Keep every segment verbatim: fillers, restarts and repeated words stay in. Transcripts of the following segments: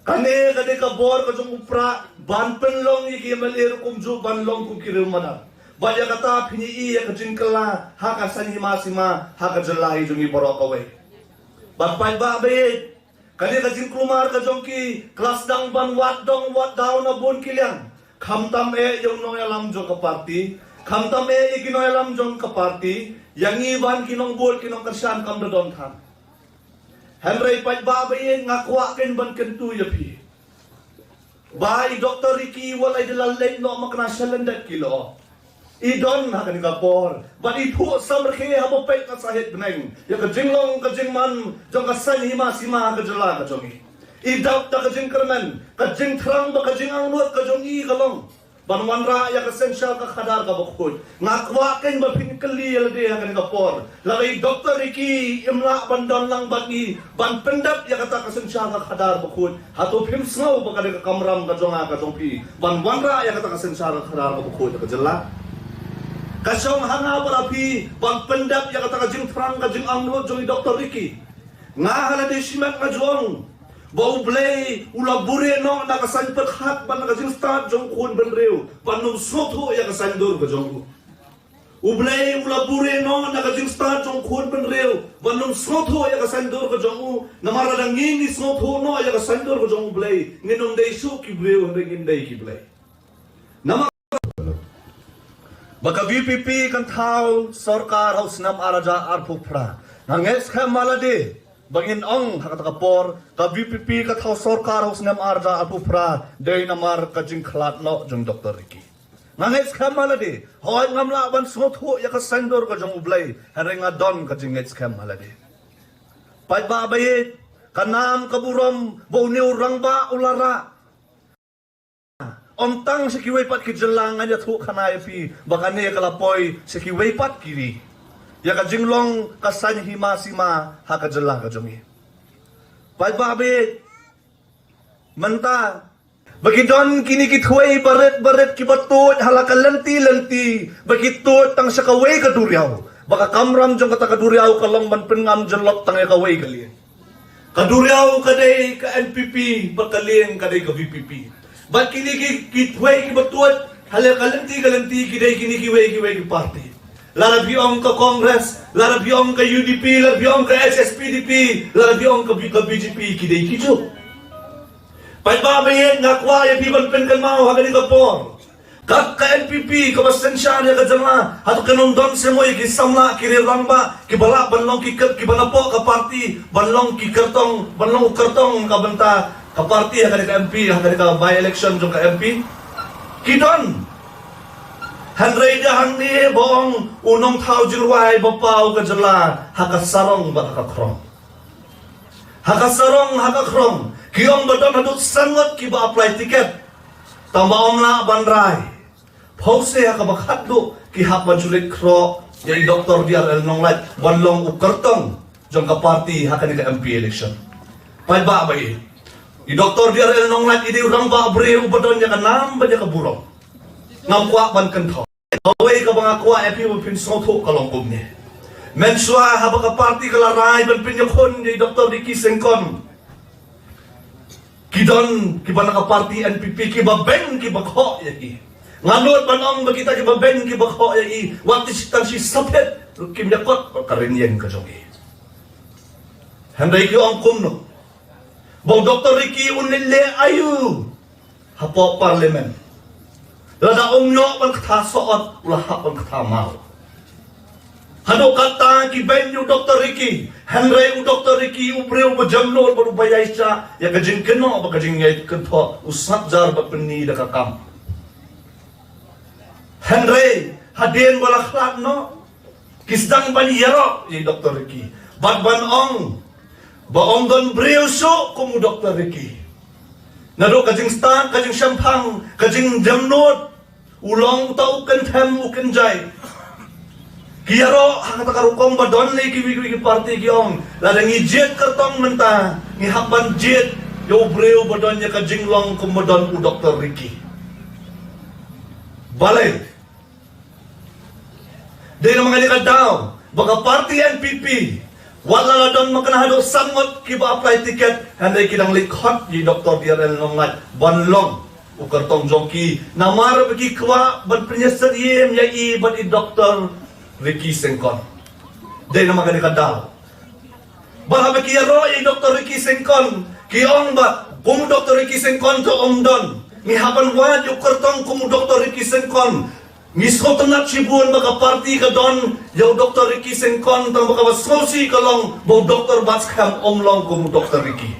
Kane ka dei ka bor ka jong u Prah ban pynlong ïa ki MLA ruh kumjuh ban long kum ki riew madan. Bad ïa kata phin ïohi ïa ka jingkylla ha ka saiñ hima sima ha ka jylla hi jong ngi baroh kawei. Bad paidbah ba ïeit, kane ka jingkulmar ka jong ki ka la sdang ban wad dong wad daw na bun ki liang. Khamtam eh ïa u nongïalam jong ka party, khamtam eh ïa ki nongïalam jong ka party, ïa ngi ban ki nongbud ki nongkyrshan kam da don than. Hynrei paidbah ba ïeit, nga kwah kein ban kyntu ïa phi ba i Doctor Ricky wat la i da la leit noh makna sha lyndet ki lyoh, i don ha kane ka por bad i phuh samrkhie haba peit ka sahit bneng ïa ka jinglong ka jingman jong ka saiñ hima sima ha ka jylla ka jong i. I dap da ka jingkyrmen, ka jingthrang bad ka jingangnud ka jong i ka long ban wanrah ïa ka synshar ka khadar kaba khuid. Nga kwah kein ba phin kylli ïa lade ha kane ka por, lada i Doctor Ricky im lah ban don lang bad ngi ban pyndep ïa kata ka synshar ka khadar ba khuid, hato phim sngew ba ka dei ka kamram ka jong nga ka jong phi ban wanrah ïa kata ka synshar ka khadar kaba khuid ha ka jylla? Ka shong ha nga bad ha phi ban pyndep ïa kata ka jingthrang ka jingangnud jong i Doctor Ricky. Nga ha lade shimet nga ju ong ba U Blei u la buhrieh noh na ka saiñ pyrkhat bad na ka jingstad jong u khun bynriew ban ym sngewthuh ïa ka saiñdur ka jong u. U Blei u la buhrieh noh na ka jingstad jong u khun bynriew ban ym sngewthuh ïa ka saiñdur ka jong u. Namar lada ngi ngi sngewthuh noh ïa ka saiñdur ka jong U Blei, ngin ym dei shuh ki briew, hynrei ngin dei ki blei. Namar ba ka VPP kan thaw sorkar ha u snem ar hajar arphew phra. Nga ngeit skhem ma lade ba ngin ong ha kata ka por ka VPP ka thaw sorkar ha u snem ar hajar arphew phra dei namar ka jingkhlad noh jong Doctor Ricky. Nga ngeit skhem ma lade, hooid ngam lah ban sngewthuh ïa ka saiñdur ka jong U Blei, hynrei nga don ka jingngeit skhem ma lade. Paidbah ba ïeit, ka nam ka burom ba une u rangbah u la rah. Ym tang sha kiwei pat ki jylla, ngan ïathuh khana ïa phi ba kane ka la poi sha kiwei pat ki ri, ïa ka jinglong ka saiñ hima sima ha ka jylla ka jong ngi. Paidbah ba ïeit, mynta ba ki don kine ki thwei barit barit kiba tuid ha la ka lynti lynti, ba ki tuid tang sha kawei ka duriaw, ba ka kamram jong kata ka duriaw ka long ban pynngam jyllop tang ïa kawei ka lieng. Ka duriaw ka dei ka NPP bad ka lieng ka dei ka VPP. Bad kine ki, ki thwei kiba tuid ha la ka lynti ka lynti ki dei kine kiwei kiwei ki party. Lada phi ong ka Congress, lada phi ong ka UDP, lada phi ong ka HSPDP, lada phi ong ka B-, ka BJP, ki dei kijuh. Paidbah ba ïeit, nga kwah ïa phi ban pynkynmaw ha kane ka por. Ka, ka NPP kaba synshar ïa ka jylla, hato kan ym don seh mo ïa ki samla, ki riew rangbah kiba lah ban long ki kyr-, kiba napoh ka party ban long ki kyrtong, ban long u kyrtong ka bynta ka party ha kane ka MP, ha kane ka by election jong ka MP? Ki don. Hynrei da hangne ba ong u nongthaw jingrwai ba paw ka jylla ha ka sarong bad ha ka khrong. Ha ka sarong ha ka khrong ki ong ba don haduh san ngut kiba apply ticket. Tang ba ym lah ban rai. Phewse ha kaba khatduh ki hap ban shu leit khroh ïa i Doctor D R L Nonglait ban long u kyrtong jong ka party ha kane ka MP election. Paidbah ba ïeit, i Doctor D R L Nonglait i dei u rangbah briew uba don ïa ka nam bad ïa ka burom. Ngam kwah ban kynthoh. Kawei kaba nga kwah ïa phi ba phin sngewthuh ka long kumne. Mynshuwa haba ka party ka la rai ban pynïakhun ïa i Doctor Ricky Syngkon, ki don kiba na ka party NPP kiba beiñ kiba khoh ïa ki. Nga nud ban ong ba kita kiba beiñ kiba khoh ïa ki, wat tang shi, tang shi saphet ruh kim ïakot bad ka rynïeng ka jong ki. Hynrei ki ong kumno? Ba u Doctor Ricky un leit leh aïu hapoh Parliament? Lada um ïoh ban kata sohot, u la hap ban kata maw. Haduh katta ki beiñ ïa u Doctor Ricky, hynrei u Doctor Ricky u briew ba jemnud bad uba ïaishah ïa ka jingkynnoh bad ka jingïai kynthoh, u sngap jar bad pynni da ka kam. Hynrei hadien ba la khlad noh, ki sdang ban ïaroh ïa i Doctor Ricky bad ban ong ba ym don briew shuh kum u Doctor Ricky. Naduh ka jingstad, ka jingshemphang, ka jingjemnud, u long uta u kynthem u kynjai. Ki ïaroh ha kata ka rukom ba don lei kiwei kiwei ki party ki ong, lada ngi jied kyrtong mynta ngi hap ban jied ïa u briew ba don ïa ka jinglong kum ba don u Doctor Ricky. Balei? Dei namar kane ka daw ba ka party NPP Wat la la don mynta haduh san ngut kiba apply ticket, hynrei ki dang leit khot ïa i Doktor D R L Nonglait ban long u kyrtong jong ki. Namar ba ki kwah ban pynïasyriem ïa i bad i Doktor Ricky Syngkon. Dei namar kane ka daw. Bad haba ki ïaroh ïa i Doktor Ricky Syngkon, ki ong ba kum u Doktor Ricky Syngkon te um don. Ngi hap ban wad ïa u kyrtong kum u Doktor Ricky Syngkon. Ngi sngewtynnat shibun ba ka party ka don ïa u Doktor Ricky Syngkon, tang ba kaba sngewsih ka long ba u Doktor Batskhem um long kum u Doktor Ricky.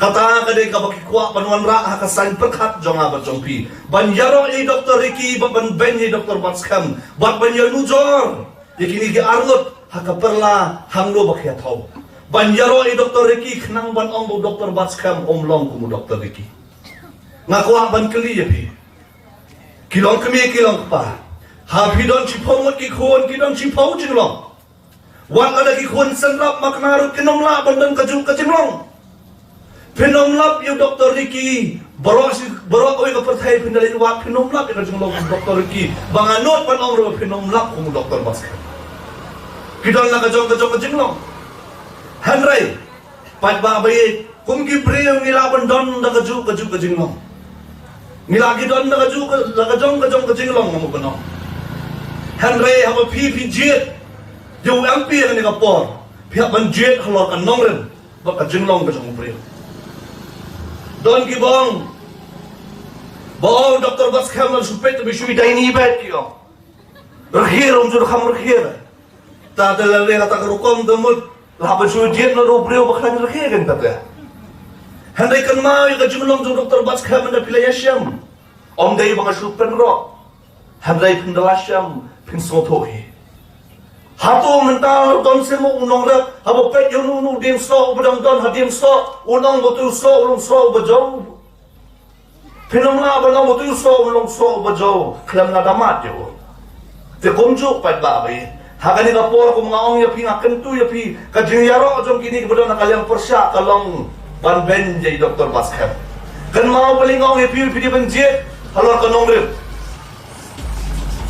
Kata ka dei kaba ki kwah ban wanrah ha ka saiñ pyrkhat jong nga bad jong phi, ban ïaroh ïa i Doktor Ricky bad ban beiñ ïa i Doktor Batskhem, bad ban ïanujor ïa kine ki arngut ha ka pyrla hangno ba ki ïathaw. Ban ïaroh ïa i Doktor Ricky khnang ban ong ba u Doktor Batskhem um long kum u Doktor Ricky. Nga kwah ban kylli ïa phi, ki long kmie ki long kpa, ha phi don shiphew ngut ki khun, ki don shiphew jinglong. Wat lada ki khun synrap makna ruh kin ym lah ban don kajuh ka jinglong. Phin ym lap ïa u Doktor Ricky, baroh shi, baroh kawei ka pyrthei phin da leit wad, phin ym lap ïa ka jinglong u Doktor Ricky. Ba nga nud ban ong ruh phin ym lap kum u Doktor Batskhem. Ki don la ka jong ka jong ka jinglong. Hynrei paidbah ba ïeit, kum ki briew ngi lah ban don da kajuh kajuh ka jinglong. Ngi lah ki don da kajuh ka, da ka jong ka jong ka jinglong, nga mut ban ong. Hynrei haba phi phi jied ïa u M P ha kane ka por, phi hap ban jied halor ka nongrim bad ka jinglong ka jong u briew. Don kiba ong ba u Doktor Batskhem la shu peit te ba shu ïa dai ni bad ki ong, rkhie ruh um ju kham rkhie. Ta te la leh kata ka rukom te mut la hap ban shu jied na u briew ba khlaiñ rkhie kan ta te. Hynrei kynmaw ïa ka jinglong jong u Doktor Batskhem, hynrei phi la ïashem. Ym dei ba nga shu pynrok, hynrei phin da la shem phin sngewthuh hi. Hato mynta don seh mo u nongrep, haba peit ïa uno uno u dieng soh uba dang don ha dieng soh, un ong ba uto u soh u long soh uba jew? Phin ym lah ban ong ba uto u soh u long soh uba jew khlem la da mad ïa u. Te kumjuh paidbah ba ïeit, ha kane ka por kum nga ong ïa phi, nga kyntu ïa phi, ka jingïaroh jong kine kiba don ha ka liang pyrshah ka long ban beiñ ïa i Doktor Batskhem. Kynmaw balei nga ong ïa phi, phi dei ban jied halor ka nongrim.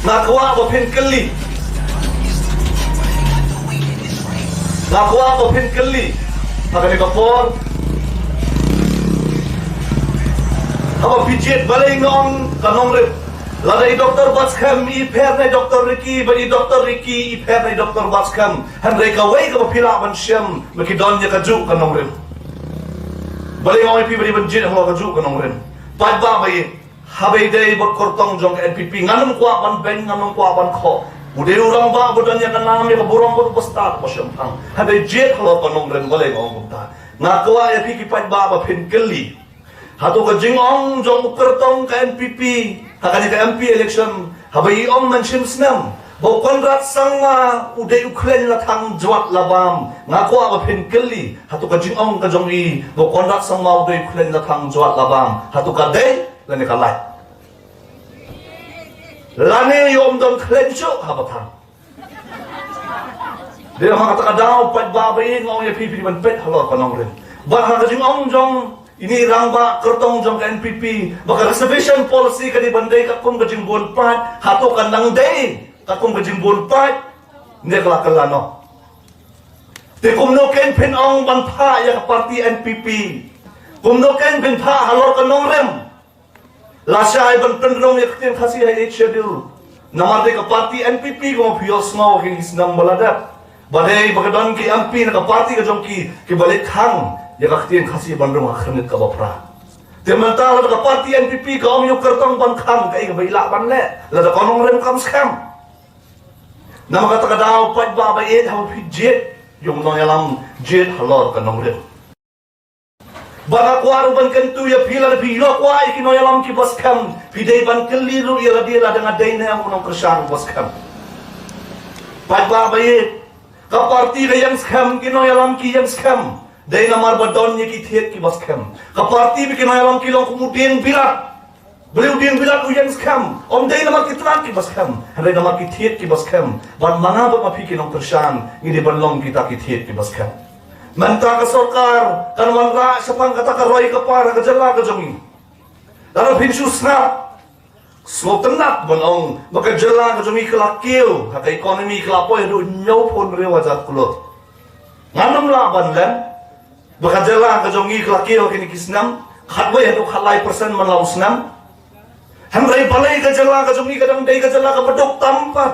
Nga kwah ba phin kylli. Nga kwah ba phin kylli ha kane ka por. Haba phi jied, balei nga ong ka nongrim? Lada i Doktor Batskhem i pher na i Doktor Ricky, bad i Doktor Ricky i pher na i Doktor Batskhem, hynrei kawei kaba phi lah ban shem ba ki don ïa kajuh ka nongrim. Balei nga ong ïa phi ba dei ban jied halor kajuh ka nongrim? Paidbah ba ïeit, haba ïadei bad kyrtong jong ka N P P, ngan ym kwah ban beiñ, ngan ym kwah ban khoh. U dei u rangbah ba don ïa ka nam, ïa ka burom bad uba stad uba shemphang. Hynrei jied halor ka nongrim, balei nga ong kumta? Nga kwah ïa phi ki paidbah ba phin kylli. Hato ka jingong jong u kyrtong ka N P P ha kane ka M P election, haba i ong mynshem snem ba u Conrad Sangma u dei u khleiñ la thang jwat la bam, nga kwah ba phin kylli, hato ka jingong ka jong i ba u Conrad Sangma u dei u khleiñ la thang jwat la bam, hato ka dei lane ka lait? Lane ïoh ym don khleiñ shuh haba thang. Dei namar kata ka daw paidbah ba ïeit, nga ong ïa phi, phi dei ban peit halor ka nongrim. Bad ha ka jingong jong ine i rangbah kyrtong jong ka N P P ba ka reservation policy ka dei ban dei katkum ka jingbun paid, hato kan dang dei katkum ka jingbun paid ne ka la kylla noh? Te kumno kein phin ong ban phah ïa ka party N P P? Kumno kein phin phah halor ka nongrim? Lashai ban pynrung ïa ka ktien Khasi ha Eighth Schedule, namar dei ka party N P P, kumba phi ïohsngew ha kine ki snem ba la dep, ba dei ba ka don ki M P na ka party ka jong ki kiba leit khang ïa ka ktien Khasi ban rung ha Khyrnit kaba phra. Te mynta lada ka party N P P ka ong ïa u kyrtong ban khang, kaei kaba i lah ban leh? Lada ka nongrim kam skhem. Namar kata ka daw paidbah ba ïeit, haba phi jied ïa u nongïalam, jied halor ka nongrim. Ba nga kwah ruh ban kyntu ïa phi, lada phi ïoh kwah ïa ki nongïalam kiba skhem, phi dei ban kylli ruh ïa lade lada nga dei ne em u nongkyrshan uba skhem. Paidbah ba ïeit, ka party ka ïeng skhem, ki nongïalam ki ïeng skhem, dei namar ba don ïa ki thied kiba skhem. Ka party ba ki nongïalam ki long kum u dieng bilat. Balei u dieng bilat u ïeng skhem? Ym dei namar ki tnat kiba skhem, hynrei namar ki thied kiba skhem. Bad ma nga bad ma phi ki nongkyrshan ngi dei ban long kita ki thied kiba skhem. Mynta ka sorkar kan wanrah shaphang kata ka roi ka par ha ka jylla ka jong ngi. Lada phin shu sngap, sngewtynnat ban ong ba ka jylla ka jong ngi ka la kiew, ha ka economy ka la poi haduh hynñiewphew hynriew hajar klur. Ngan ym lah ban len ba ka jylla ka jong ngi ka la kiew ha kine ki snem khatwei haduh khatlai percent man la u snem. Hynrei balei ka jylla ka jong ngi ka dang dei ka jylla kaba duk tam pat.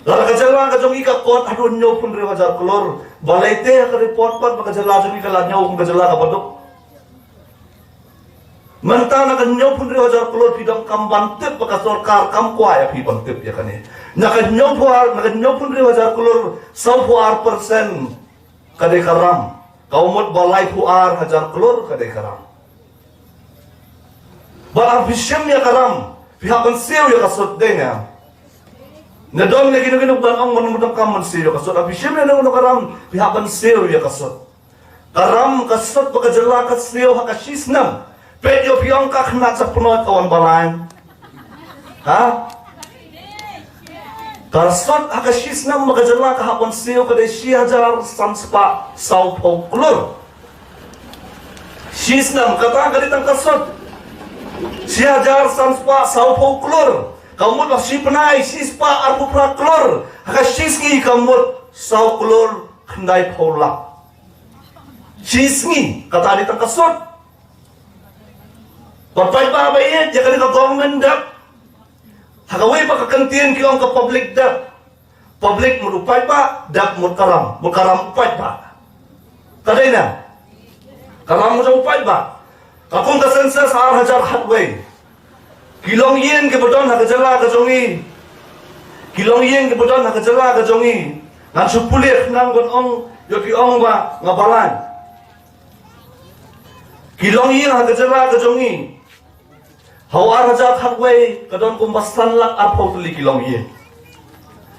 Lada ka jylla ka jong ngi ka kot haduh hynñiewphew hynriew hajar klur, balei te ha ka report pat ba ka jylla jong ngi ka la ñiew kum ka jylla kaba duk? Mynta na ka hynñiewphew hynriew hajar klur phi donkam ban tip ba ka sorkar kam kwah ïa phi ban tip ïa kane. Na ka hynñiewphew ar, na ka hynñiewphew hynriew hajar klur, sawphew ar percent ka dei ka ram. Ka mut ba laiphew ar hajar klur ka dei ka ram. Bad lada phi shim ïa ka ram, phi hap ban siew ïa ka sut, dei ne? Nga don ne kino kino ban ong ban, ban kam ban siew ïa ka sut. Lada phi shim ïa kano kano ka ram, phi hap ban siew ïa ka sut. Ka ram ka sut ba ka jylla ka siew ha ka shi snem. Peit ïoh phi ong ka khynnah Japnoi ka wan ba lai. Ha? Ka sut ha ka shi snem ba ka jylla ka hap ban siew ka dei shi hajar san spah sawphew klur. Shi snem kata ka dei tang ka sut. Shi hajar san spah sawphew klur. Ka mut ba shi bnai shi spah arphew phra klur. Ha ka shi sngi ka mut saw klur khyndaiphew lak. Shi sngi kata dei tang ka sut. Bad paidbah ba ïeit, ïa kane ka government debt. Ha kawei pat ka kyntien ki ong ka public debt. Public mut u paidbah, debt mut ka ram, mut ka ram u paidbah. Ka dei ne? Ka ram mut u paidbah. Ka kum ka census ar hajar khatwei. Ki longïing kiba don ha ka jylla ka jong ngi. Ki longïing kiba don ha ka jylla ka jong ngi. Ngan shu pule khnang ban ong, ïoh phi ong ba nga balang. Ki longïing ha ka jylla ka jong ngi. Ha u ar hajar khatwei ka don kumba san lak arphew tylli ki longïing.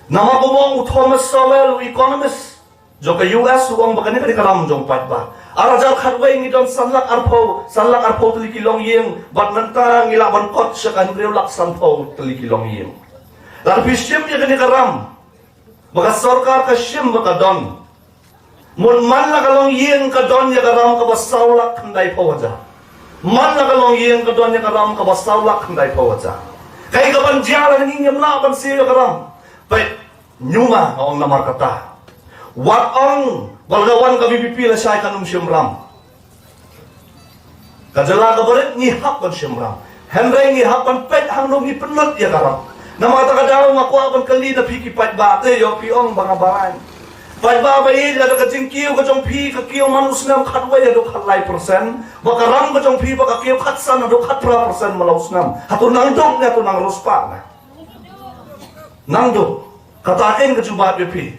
Namar kumba ong u Thomas Sowell, u economist jong ka U S, u ong ba kane ka dei ka ram jong paidbah. Ar hajar khatwei ngi don san lak arphew, san lak arphew tylli ki longïing, bad mynta ngi lah ban kot sha ka hynriew lak sanphew tylli ki longïing. Lada phi shim ïa kane ka ram ba ka sorkar ka shim ba ka don. Mut man la ka longïing ka don ïa ka ram kaba saw lak khyndaiphew hajar. Man la ka longïing ka don ïa ka ram kaba saw lak khyndaiphew hajar. Kaei kaban jia lada ngi ngim lah ban siew ïa ka ram? Peit, ñiuma nga ong namar kata. Wat ong ba la ka wan ka V P P lashai kan ym shim ram. Ka jylla kaba rit ngi hap ban shim ram. Hynrei ngi hap ban peit hangno ngi pynlut ïa ka ram. Namar kata ka daw nga kwah ban kylli na phi ki paidbah te, ïoh phi ong ba nga balang. Paidbah ba ïeit, lada ka jingkiew ka jong phi ka kiew man u snem khatwei haduh khatlai percent, ba ka ram ka jong phi ba ka kiew khatsan haduh khatphra percent man la u snem, hato nang duk ne hato nang riewspah ne? Nang duk. Kata kein ka jubab ïa phi.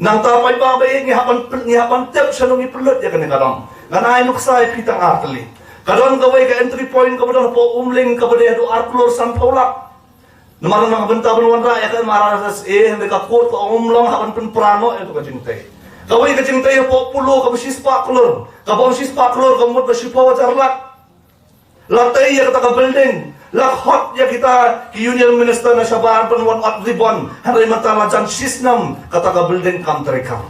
Nangta paidbah ba ïeit, ngi hap ban pyn-, ngi hap ban tip shano ngi pynlut ïa kane ka ram. Ngan ai nuksa ïa phi tang ar tylli. Ka don kawei ka entry point kaba don hapoh Umling kaba dei haduh ar klur sanphew lak. Namar na ka bynta ban wanrah ïa ka M R S S A, hynrei ka court ka ong ym long, hap ban pynpra noh ïa ka jingtei. Kawei ka jingtei hapoh Polo kaba shispah klur. Kaba ong shispah klur ka mut ba shiphew hajar lak. La tei ïa kata ka building, la khot ïa kita ki Union Minister na shabar ban wan ot ribbon, hynrei mynta la jan shisnem kata ka building kam treikam.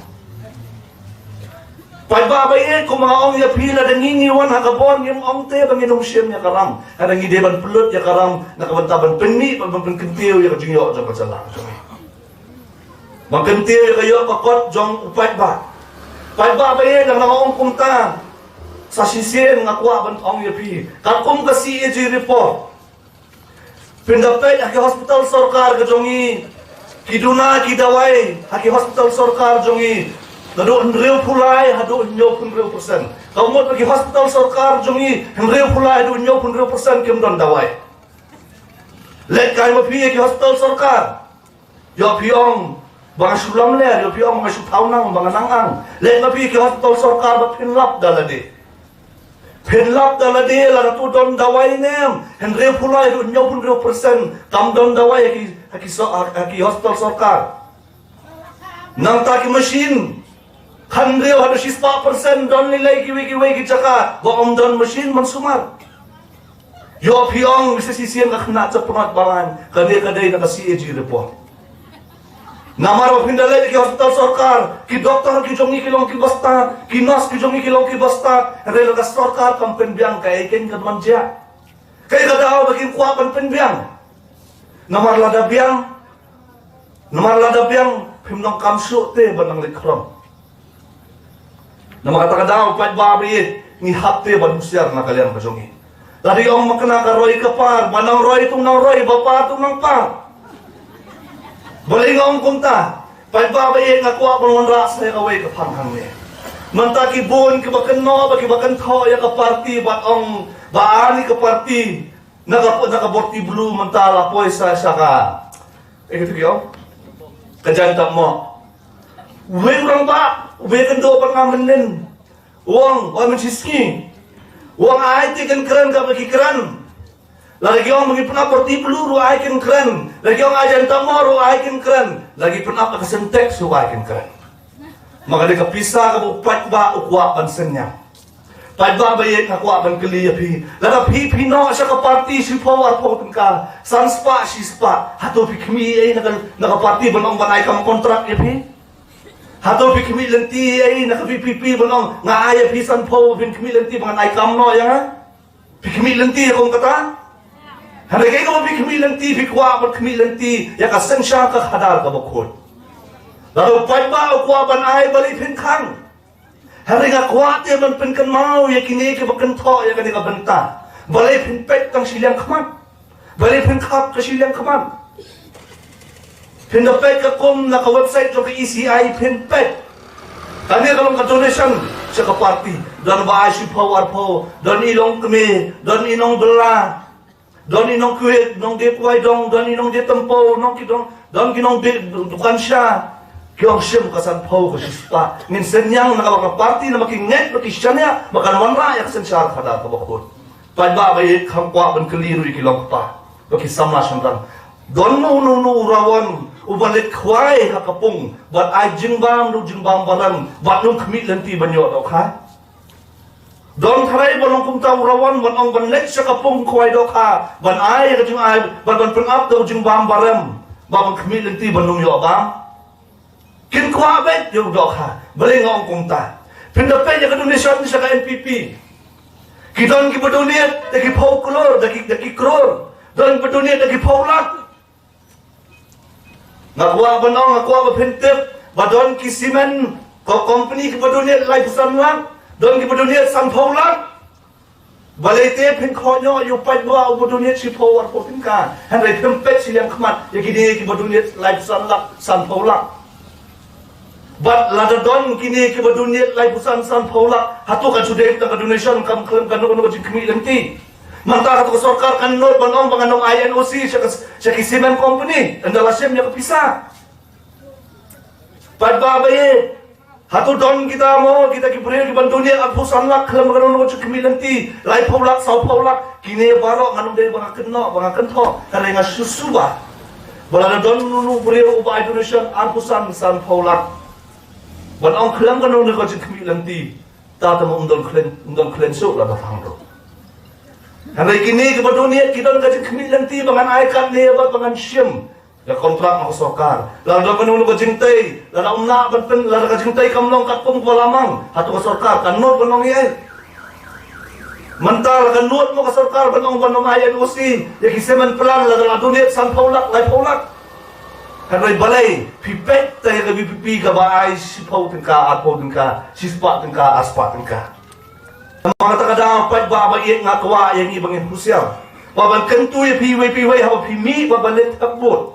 Paidbah ba ïeit, kumba nga ong ïa phi, lada ngi ngi wan ha ka bor ngim ong te ba ngin ym shim ïa ka ram. Hynrei ngi dei ban pynlut ïa ka ram na ka bynta ban pynmih, ban, ban pynkyntiew ïa ka jingïoh jong ka jylla jong ngi. Ban kyntiew ïa ka ïoh ka kot jong u paidbah. Paidbah ba ïeit, lada nga ong kumta, sa shisien nga kwah ban ong ïa phi, katkum ka C A G report. Phin da peit ha ki hospital sorkar ka jong ngi, ki duna ki dawai ha ki hospital sorkar jong ngi, naduh hynriewphew lai haduh hynñiewphew hynriew percent. Ka mut ha ki hospital sorkar jong ngi, hynriewphew lai haduh hynñiewphew hynriew percent kim don dawai. Leit kai ma phi ha ki hospital sorkar. Ïoh phi ong ba nga shu lamler, ïoh phi ong ba nga shu thaw nang, ba nga nang ang. Leit ma phi ki hospital sorkar ba phin lap da lade. Phin lap da lade, lada tu don dawai ne em. Hynriewphew lai haduh hynñiewphew hynriew percent kam don dawai ha ki, ha ki so-, ha ki hospital sorkar. Nangta ki machine, hynriew haduh shispah percent don lei lei kiwei kiwei ki jaka ba ym don machine ban sumar. Ïoh phi ong, sa shisien ka khynnah Japnoi balang, ka dei, ka dei na ka C A G report. Namar ba phin da leit ki hospital sorkar, ki doktor ki jong ngi ki long kiba stad, ki nurse ki jong ngi ki long kiba stad, hynrei la ka sorkar kam pynbiang, kaei kein ka man jia. Kaei ka daw ba kim kwah ban pynbiang? Namar lada biang, namar lada biang, phim donkam shuh te ban nang leit khrong. Namar kata ka daw, paidbah ba ïeit, ngi hap te ban husiar na ka liang ka jong ngi. Lada ong ma kane ka roi ka par, ba nang roi tu nang roi, ba par tu nang par. Balei nga ong kumta? Paidbah ba ïeit, nga kwah ban wanrah sa ïa kawei ka phang hangne. Mynta ki bun kiba kynnoh bad kiba kynthoh ïa ka party bad ong ba ani ka party na ka, na ka bor ti blu mynta la poi sa sha ka, eh, kito ki ong, ka Jaiñtia Mawk. Uwei u rangbah uba ïakynduh bad nga mynnin, u ong, u ong mynshisngi, u ong ai te kan kren kaba ki kren. Lada ki ong ba ngi pynap bor ti blu ruh ai kan kren. Lada ki ong ai Jaiñtia Mawk ruh ai kan kren. Lada ki pynap da ka Sintex ruh ai kan kren. Ma kane ka pisa kaba u paidbah u kwah ban synñiang. Paidbah ba ïeit, nga kwah ban kylli ïa phi. Lada phi phi noh sha ka party shiphew arphew tyngka, san spah shi spah, hato phi khmih ei na ka, na ka party ban ong ban ai kam kontrak ïa phi? Hato phi khmih lynti ei na ka V P P ban ong nga ai ïa phi sanphew, phin khmih lynti ban ai kam noh ïa nga? Phi khmih lynti ïa kong kata? Hynrei kaei kaba phi khmih lynti, phi kwah ban khmih lynti ïa ka synshar ka khadar kaba khuid. Lada u paidbah u kwah ban ai, balei phin khang? Hynrei nga kwah te ban pynkynmaw ïa kine kiba kynthoh ïa kane ka bynta. Balei phin peit tang shiliang khmat? Balei phin khap ka shiliang khmat? Phin da peit ka kum na ka website jong ka E C I, phin peit. Kane ka long ka donation sha ka party. Don ba ai shiphew arphew, don i longkmie, don i nongbylla. Don i nongkhuid, nongdie kwai dong, don i nongdie tympew, nong ki dong, don ki nongdie dukan sha. Ki ong shim ka sanphew, ka shispah. Ngin synñiang na kaba ka party, namar ki ngeit ba ki shaniah ba kan wanrah ïa ka synshar khadar kaba khuid. Paidbah ba ïeit, kham kwah ban kylli ruh ïa ki longkpa bad ki samla shynrang. Don uno uno u rawon uba leit khwai ha ka pung bad ai jingbam, ruh jingbam barem, bad nang khmih lynti ban ïoh dohkha? Don tharai ba long kumta u rawon ban ong ban leit sha ka pung khwai dohkha, ban ai ka jingai, ban, ban pynap da u jingbam barem, ba ban khmih lynti ban nang ïoh bam? Kin kwah beit ïa u dohkha. Balei nga ong kumta? Phin da peit ïa ka donation sha ka N P P. Ki don kiba donate da ki phew klur, da ki, da ki klur. Don kiba donate da ki phew lak. Nga kwah ban ong, nga kwah ba phin tip ba don ki cement ko-, company kiba donate laiphew san lak, don kiba donate sanphew lak. Balei te phin khot noh ïa u paidbah uba donate shiphew arphew tyngka, hynrei phim peit shiliang khmat ïa kine kiba donate laiphew san lak, sanphew lak? Bad lada don kine kiba donate laiphew san, sanphew lak, hato kan shu dei tang ka donation, kam khlem kano kano ka jingkhmih lynti? Mynta hato ka sorkar kan nud ban ong ba ngan ym ai N O C sha ka, sha ki cement company ynda la shim ïa ka pisa? Paidbah ba ïeit, hato don kita mo, kita ki briew kiban donate arphew san lak khlem kano kano ka jingkhmih lynti, laiphew lak, sawphew lak? Kine baroh ngan ym dei ba nga kynnoh, ba nga kynthoh, hynrei nga shu suba ba lada don uno uno u briew uba ai donation arphew san, sanphew lak, ban ong khlem kano kano ka jingkhmih lynti, ta te mo ym don khlem, ym don khlem suk lada phang ruh. Hynrei kine kiba donate ki don ka jingkhmih lynti ba ngan ai katne bad ba ngan shim ïa ka kontrak na ka sorkar. Lada don kano kano ka jingtei, lada ym lah ban pyn, lada ka jingtei kam long katkum kaba la mang, hato ka sorkar kan nud ban ong ei? Mynta la kan nud mo ka sorkar ban ong ban ym ai N O C ïa ki cement plant lada la donate sanphew lak, laiphew lak? Hynrei balei phi peit tang ïa ka V P P kaba ai shiphew tyngka, arphew tyngka, shispah tyngka, arspah tyngka? Namar kata ka daw, paidbah ba ïeit, nga kwah ïa ngi ba ngin husiar, ba ban kyntu ïa phi iwei pa iwei haba phi mih ba ban leit thep vote.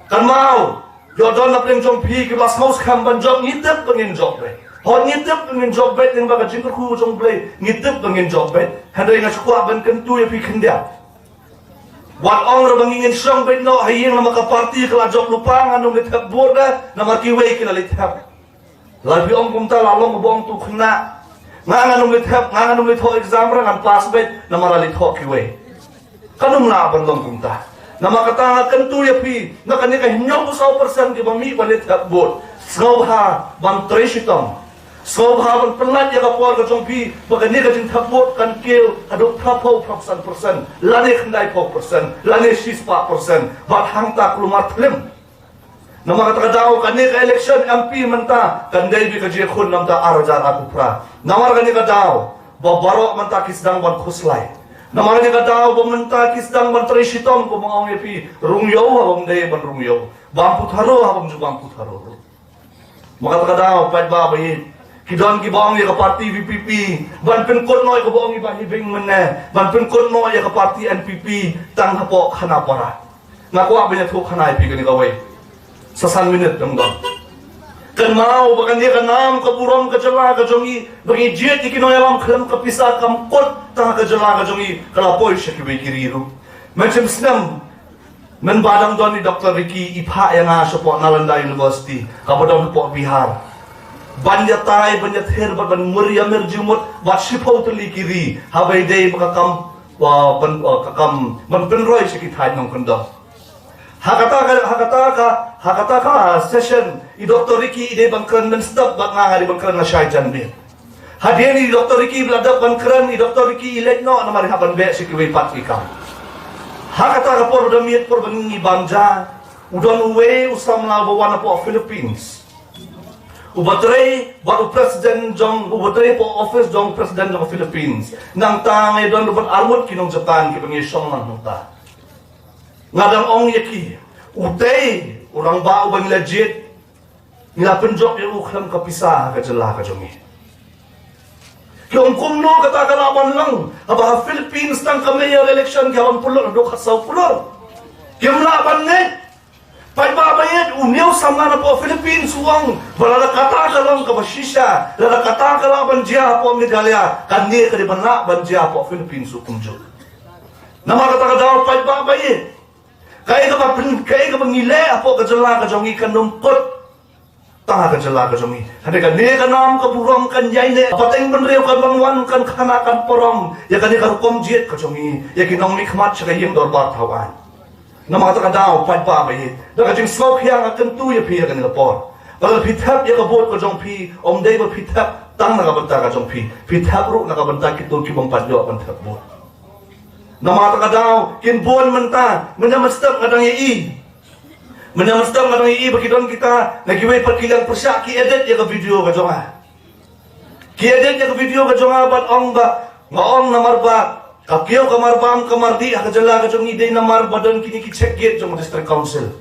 Kynmaw, ïoh don na pdeng jong phi kiba sngew skhem ban jop, ngi tip ba ngin jop beit. Hooid, ngi tip ba ngin jop beit, lyngba ka jingkyrkhu jong U Blei ngi tip ba ngin jop beit. Hynrei nga shu kwah ban kyntu ïa phi khyndiat. Wat ong ruh ba ngi ngin shong beit noh ha ïing namar ka party ka la jop lypa, ngan ym leit thep vote re namar kiwei ki la leit thep. Lada phi ong kumta la long ba ong tu khynnah. Nga ngan ym leit thep, nga ngan ym leit thoh exam re, ngan pass beit namar la leit thoh kiwei. Kan ym lah ban long kumta. Namar kata nga kyntu ïa phi, na kane ka hynñiewphew saw percent kiba mih ban leit thep vote, sngewbha ban trei shitom. Sngewbha ban pynlait ïa ka por ka jong phi ba kane ka jingthep vote kan kiew haduh phraphew, phraphew san percent, lane khyndaiphew percent, lane shispah percent, bad hangta kulmar thlim. Namar kata ka daw, kane ka election M P mynta kan dei beit ka jingïakhun na ka bynta ar hajar arphew phra. Namar kane ka daw ba baroh mynta ki sdang ban khuslai. Namar kane ka daw ba mynta ki sdang ban trei shitom, kumba nga ong ïa phi, rung ïew haba ym dei ban rung ïew, bam putharo haba ym ju bam putharo. Namar kata ka daw, paidbah ba ïeit, Ki don kiba ong ïa ka party VPP ban pynkut noh ïa kaba ong i Bah Hibing mynne, ban pynkut noh ïa ka party NPP tang hapoh Khanapara. Nga kwah ban ïathuh khana ïa phi kane kawei. Sa san minit dang don. Kynmaw ba kane ka nam ka burom ka jylla ka jong i, ba ngi jied ïa ki nongïalam khlem ka pisa kam kut tang ha ka jylla ka jong i, ka la poi sha kiwei ki ri ruh. Mynshem snem mynba dang don i Doctor Ricky, i phah ïa nga shapoh Nalanda University kaba don hapoh Bihar, ban ïatai, ban ïathir bad ban mur ïamir jingmut bad shiphew tylli ki ri, haba ïadei bad ka kam, uh, ban, uh, ka kam ban pynroi sha ki thaiñ nongkyndong. Ha kata ka, ha kata ka, ha kata ka session, i Doctor Ricky i dei ban kren mynstep bad nga, nga dei ban kren lashai janmiet. Hadien i Doctor Ricky ba la dep ban kren, i Doctor Ricky i leit noh namar i hap ban beh sha kiwei pat ki kam. Ha kata ka por ba da miet por ba ngi bam ja, u don uwei u samla uba wan napoh Philippines, uba trei bad u president jong, uba trei hapoh office jong president jong Philippines. Nangta ngi don ruh bad arngut ki nong Japan kiba ngi shong lang hangta. Nga dang ong ïa ki, utei u rangbah uba ngi la jied, ngi la pynjop ïa u khlem ka pisa ha ka jylla ka jong ngi. Ki ong kumno kata ka lah ban long, haba ha Philippines tang ka mayor election ki hap ban pynlut haduh khatsaw klur. Kim lah ban ngeit. Paidbah ba ïeit, une u samla napoh Philippines u ong ba lada kata ka long kaba shisha, lada kata ka lah ban jia hapoh Meghalaya, kane ka dei ban lah ban jia hapoh Philippines ruh kumjuh. Namar kata ka daw, paidbah ba ïeit, kaei kaba pyn-, kaei kaba ngi leh hapoh ka jylla ka jong ngi kan ym kut tang ha ka jylla ka jong ngi. Hynrei kane ka nam ka burom kan ïaineh, pateng bynriew kan ban wan, kan khana, kan parom ïa kane ka rukom jied ka jong ngi, ïa ki nongmihkhmat sha ka ïing dorbar thaw aiñ. Namar kata ka daw, paidbah ba ïeit, da ka jingsngewkhia nga kyntu ïa phi ïa kane ka por, ba lada phi thep ïa ka vote ka jong phi, ym dei ba phi thep tang na ka bynta ka jong phi, phi thep ruh na ka bynta kito ki bym pat ïoh ban thep vote. Namar kata ka daw, kin bun mynta, mynta mynstep nga dang ïohi, mynta mynstep nga dang ïohi ba ki don kita na kiwei pat ki liang pyrshah ki edit ïa ka video ka jong nga. Ki edit ïa ka video ka jong nga bad ong ba nga ong namar ba ka kiew ka marbam ka mardih ha ka jylla ka jong ngi dei namar ba don kine ki check gate jong ka District Council.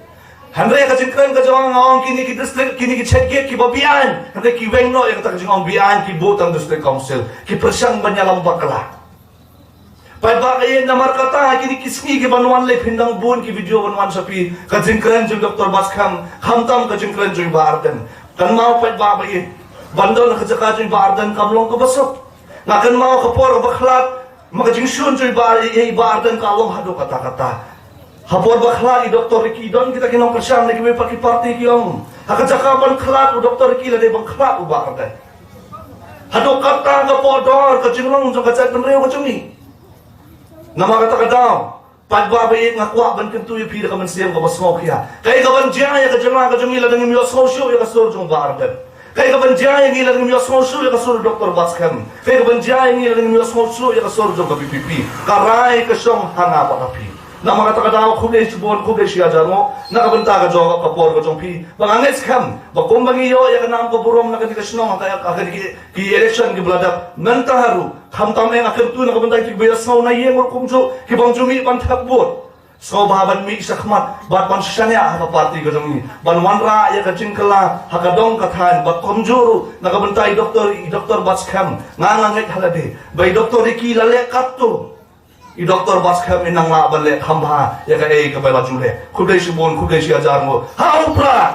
Hynrei ha ka jingkren ka jong nga, nga ong kine ki district, kine ki check gate kiba beaiñ, hynrei ki weng noh ïa kata ka jingong beaiñ, ki buh tang District Council, ki pyrshang ban ïalam bakla. Paidbah ba ïeit, namar kata ha kine ki sngi ki ban wan lei phin dang bun ki video ban wan sha phi, ka jingkren jong Doctor Batskhem, khamtam ka jingkren jong i Bah Ardent. Kynmaw paidbah ba ïeit, ban don ha ka jaka jong i Bah Ardent kam long kaba suk. Nga kynmaw ka por kaba khlad, ma ka jingshun jong i Bah, i, i Bah Ardent ka long haduh katta katta. Ha por ba khlad i Doctor Ricky, don kita ki nongkyrshan na kiwei pat ki party ki ong, ha ka jaka ban khlad u Doctor Ricky la dei ban khlad u Bah Ardent. Haduh katta ka pohdor ka jinglong jong ka jaitbynriew ka jong ngi. Namar kata ka daw, paidbah ba ïeit, nga kwah ban kyntu ïa phi da ka mynsiem kaba sngewkhia. Kaei ka ban jia ïa ka jylla ka jong ngi lada ngim ïohsngew shuh ïa ka sur jong Bah Ardent? Kaei ka ban jia ïa ngi lada ngim ïohsngew shuh ïa ka sur Doctor Batskhem? Kaei ka ban jia ïa ngi lada ngim ïohsngew shuh ïa ka sur jong ka VPP? Ka rai ka shong ha nga bad ha phi. Namar kata ka daw, khublei shibun, khublei shihajar nguh na ka bynta ka jong ka por ka jong phi. Ba nga ngeit skhem ba kumba ngi ïoh ïa ka nam ka burom na kane ka shnong ha ka, ha kane ki, ki election kiba la dep, mynta ruh, khamtam eh, nga kyntu na ka bynta kito kiba ïasngew na ïing ruh kumjuh, ki bym ju mih ban thep vote. Sngewbha ban mih shakhmat bad ban shaniah ha ka party ka jong ngi, ban wanrah ïa ka jingkylla ha ka dong ka thaiñ, bad kumjuh ruh na ka bynta i Doctor, i Doctor Batskhem. Nga, nga ngeit ha lade ba i Doctor Ricky la leh katto, i Doctor Batskhem in nang lah ban leh khambha ïa kaei kaba la ju leh. Khublei shibun, khublei shihajar nguh. Ha u Prah!